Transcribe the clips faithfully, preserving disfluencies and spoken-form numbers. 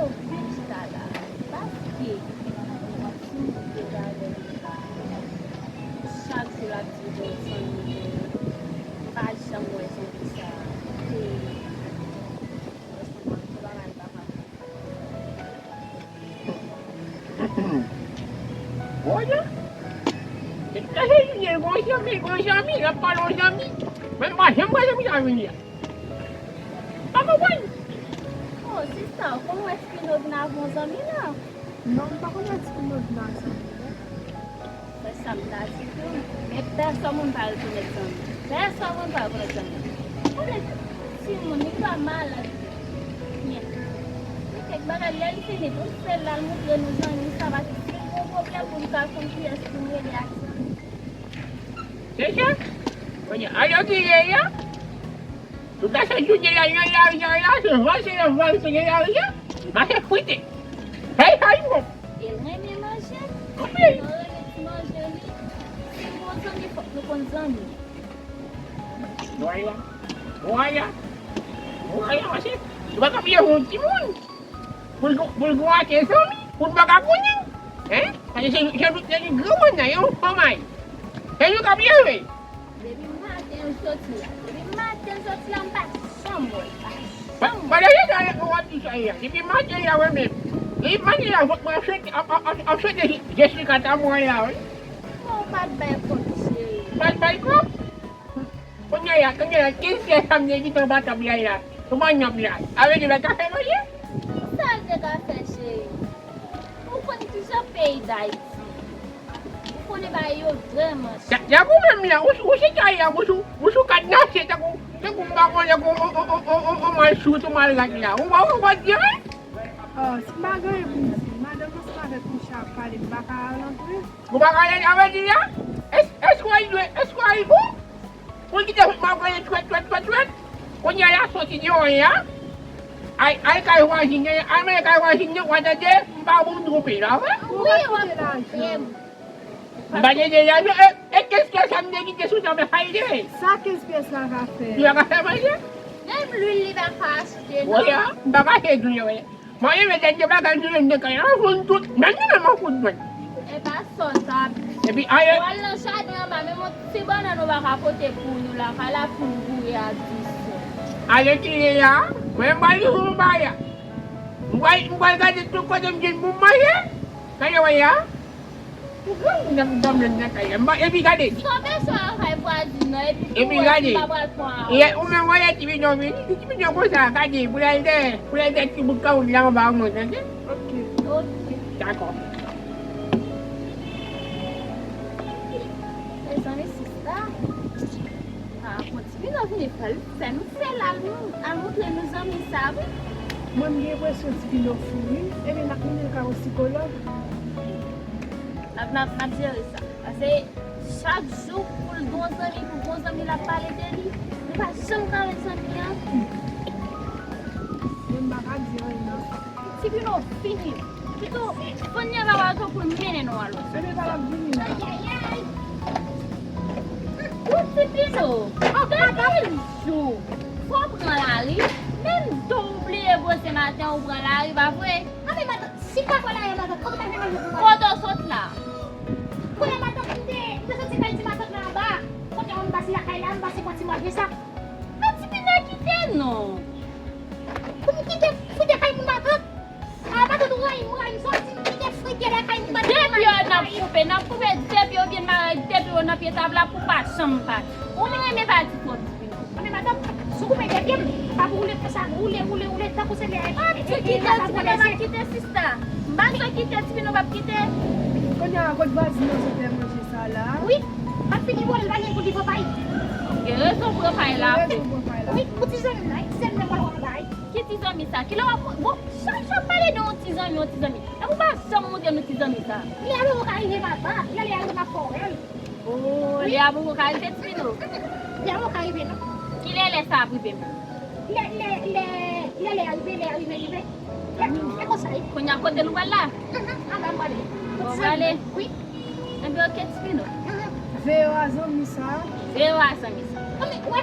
Vin chita la. Paske, si m te gade l, chak jou l ap di l gen zanmi, m pa janm wè zanmi sa. E, Woye, se kase Junior gon zanmi, gon zanmi, l ap pale yon zanmi. Men m pa janm wè zanmi sa vini a. Pa konprann. Oh, sista, ou konn wè Tipino vin avè yon zanmi la? Non, m pa konn wè Tipino vin avè zanmi, non. Se sa m ta di tou. Men pèsòn moun pa rekonèt zanmi. Pèsòn moun pa rekonèt zanmi. Konnen timoun, li pa malad. Byen. Li kèk bagay, lè l fini, pou l fè l al montre nou zanmi sa, paske si l gon pwoblèm, pou n ka konn kiyès pou n rele ak zanmi. Se sa? Kounye a, yo ki ye a? Tout sa se Junior la, nan lari a la, se vòl, se vòl, se nan lari a. Mache frite. Fèy fèy bon. E l renmen manje. Anpil. Nan renmen ti manje li. Si l gon zanmi, fòk nou konn zanmi. Waya. Waya. Waya, mache. Ou pa ka bliye yon timoun. Pou l, pou l gon ake zanmi, pou l pa ka konnen. Hein? Paske se, se tout nèg granmoun nan, yon fanmay. Se nou k ap leve. Depi maten m soti la. Depi maten m soti la, m pa janm wè l. Pa janm wè l. Pandan se tan w ap di sa ye a. Depi maten la, wi menm. Depi maten la, vòt mwen ap swete, ap, ap, ap, ap swete Jessica ta mwen la, wi. Bon, ou pa t bay kòb, cheri. Pa t bay kòb? Kounye a, kounye a, kenz pyès sa m te kite anba tab la, la. Sou manyòk la. Sa vle di bagay ka fè manje? Sa l te ka fè, cheri? Ou konn kijan peyi Dayiti? Ou konnen bagay yo vrèman chè. Tankou menm la, ou, ou chita la, ou sou, ou sou kadnase, tankou, tankou m pa konnen, tankou on, on, on, on, on, on mal sou, on mal rad la. Ou pa, ou pa di anyen? Oh, si m pa gen anyen pou m di, madanm ansanm avèk Micha ap pale, m pa ka al antre? Ou pa ka al antre, sa vle di la? Èske, èske w al dwe, èske w al bon? Pou l kite fout m ap gade twèt, twèt, twèt, twèt. Kounye a, l ap soti deyò a. Al, al kay vwazin nan, al manje kay vwazin nan, w a tande, m pa bon twonpe la, wi. Wi, w ap twonpe m. M pa gen de lajan, e, e kenz pyès sa m te kite sou tab la, sa l te ye? Sa kenz pyès la ka fè? Li pa ka fè manje? Menm lwil li pa ka achte, non. Wi, a, m pa ka achte lwil, wi. Mwen, li mete de bagay nou menm nan kay la, an fout tout, menm nou menm an fout jwenn. E pa sòt ap. Epi, aye. Ou al nan jaden anba, menm yon ti bannann ou pa ka pote pou nou lakay la, pou nou boure ak disèt. Ale ki ye a, mwen, m pral rive anba a. M pral, m pral gade tout kote m jwenn pou m manje. Gade, wè a. Ou granmoun nan, granmoun nan kay la. M pa, epi gade. Sa w bezwen al kay vwazin nan, epi pou wè si m pa pral pran a. Epi gade. Ou menm wè lè Tipino vini, Tipino konsa, gade, pou l al dèyè, pou l al dèyè ti bout kawoutch la anba mwen, tande? Ok. Ok. Dakò. Mezanmi, sista. Ah, bon, Tipino vini fè l, fè nou fè l al, al montre nou zanmi sa, wi. Mwen, m gen enpresyon Tipino fou, wi. Ebyen, n ap mennen l kay yon sikològ. N ap, n ap, n ap jere sa. Paske chak jou pou l gon zanmi, pou gon zanmi, l ap pale de li. Li pa janm ka wè zanmi an. Mwen, m pa ka di anyen, non. Tipino fini. Pito, Fania va wè tou pou l mennen nou al. Ou Tipino, anpil jou, fò w pran lari. Menm tou w bliye bwose maten, ou pran lari, pa vre? Anben matant, si m pa pran lari matant, kote m ap jwenn manje pou manje? Kote w sot la? Kounye a matant, m te, m te soti kay ti matant la anba. Kote m pase lakay la, m pase pran ti manje sa. Men Tipino kite nou. Pou m kite frite kay moun matant? Ah, matant, ou rayi m, ou rayi m, sa w di m kite frite lakay moun matant. Depi yo n ap koupe, n ap koupe depi yo vin marye, depi yo nan pye tab la pou pa janm pati. Ou menm renmen pati twòp, Tipino. Anben matant, si w koupe depi m, pa pou woule konsa, woule, woule, woule, tankou se lè. Ah, m tou kite, Tipino p ap kite, sista. M pa t kite, Tipino p ap kite. Kounye a, kot vwazin nan sot fè manje sa la? Wi, m ap fini vòlè l, pa gen pou li pran pay. Gen rezon pran pay la. Gen rezon pran pay la. Wi, pou ti zanmi m nan, ti zanmi m nan pral pran pay. Ki ti zanmi sa? Kilè w ap, bon, chak jou w ap pale de yon ti zanmi, yon ti zanmi. Epi w pa janm montre nou ti zanmi sa. Lè a poko ka rive papa, lè, lè a rive m ap fè w wè l. Oh, lè a poko ka rive, Tipino? Lè a poko ka rive non. Kilè lè sa ap rive menm? Lè, lè, lè, lè, lè a rive, lè a rive, rive. Lè, e konsa wi. Kounye a kote nou pral la? Anba m prale. Bon, prale. Wi. Enben, ok, Tipino. Veye w a zanmi sa. Veye w a zanmi sa. Anben, wè.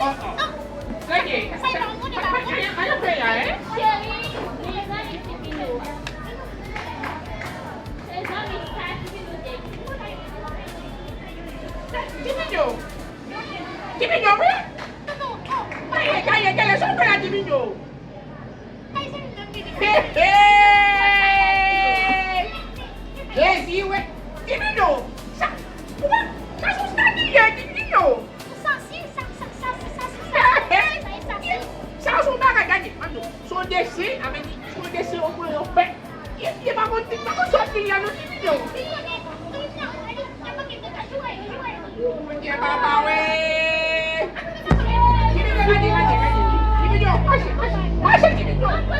Oh, oh. Gade, pa, pa, pa, pa, pa, pa, eh? Dipinyo. Dipinyo, wi. Gaye, gaye, gaye, sa w fè la, Dipinyo? Hey, hey! Jezi, wè. Dipinyo. Sa, ou pa, sa se yon stati ye, Dipinyo. Sa se yon bagay, gade, ann di w, se yon desen, sa vle di, se yon desen, yon mwen, yon fè. E, e pa konn, pa konn sòti li a, non, Dipinyo. Bondye papa, wè. Dipinyo, gade, gade, gade. Dipinyo, mache, mache, mache, Dipinyo.